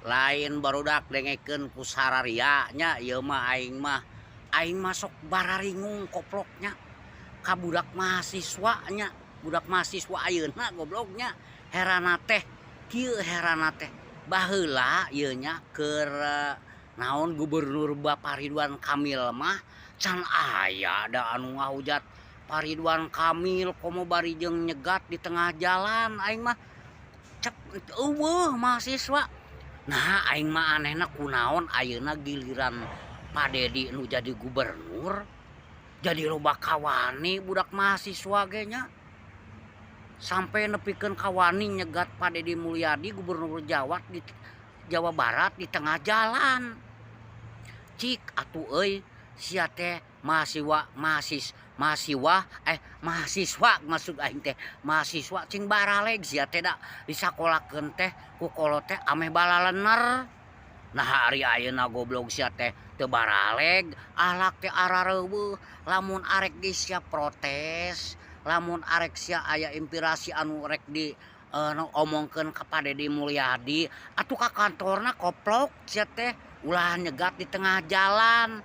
Lain barudak dengekeun ku sararia nya ieu mah aing mah sok bararingung koploknya ka budak mahasiswa nya, budak mahasiswa ayeuna goblok nya. Herana teh kieu, herana teh baheula ieu nya keur naon gubernur Bapak Ridwan Kamil mah can aya da anu ngahujat Pak Ridwan Kamil komo bari jeung nyegat di tengah jalan. Aing mah cek euweuh mahasiswa. Nah, aing mah anehna kunaon ayeuna giliran Pak Dedi nu jadi gubernur jadi loba kawani budak mahasiswa ge nya, sampai nepikeun kawani nyegat Pak Dedi Mulyadi, gubernur Jawa di Jawa Barat, di tengah jalan. Cik atuh euy, sia teh mahasiswa mahasiswa mahasiswa, maksud aing teh mahasiswa cing baraleg sia teh, da disakolakeun teh ku kolot teh ameh balalener. Nah, ari ayeuna goblok sia teh teu baraleg, ahlak teh arareuweuh. Lamun arek ge sia protes, lamun arek sia aya inspirasi anu rek di omongkeun ka Pak Dedi Mulyadi atuh ka kantorna koplok sia teh, ulah nyegat di tengah jalan.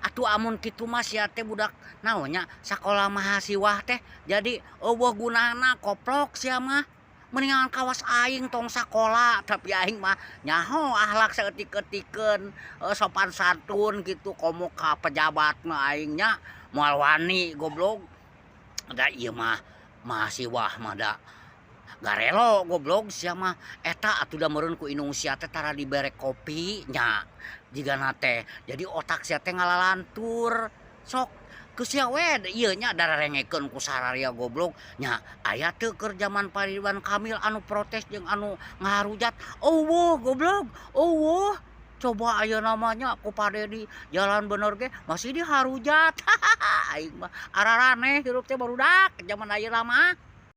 Atuh amun kitu mah sia teh budak naon nya, sakola mahasiswa teh jadi euweuh gunana koplok sia mah. Mendingan kawas aing tong sakola, tapi aing mah nyaho ahlak saeutik-eutikeun, sopan santun gitu, komo ka pejabat mah aing nya moal wani goblok. Da ieu mah mahasiswa mah da garelo goblok sia mah. Eta atuh da meureun ku indung sia teh tara dibere kopi nya jigana teh, jadi otak sia teh ngalalantur. Sok ku sia we ieu nya dararengekeun ku sararia goblok nya. Aya teu keur jaman Pak Ridwan Kamil anu protes jeung anu ngaharujat? Euweuh goblok, euweuh. Coba ayeuna mah nya ku Pak Dedi jalan bener ge masih diharujat. Aing mah araraneh hirup teh barudak jaman ayeuna mah.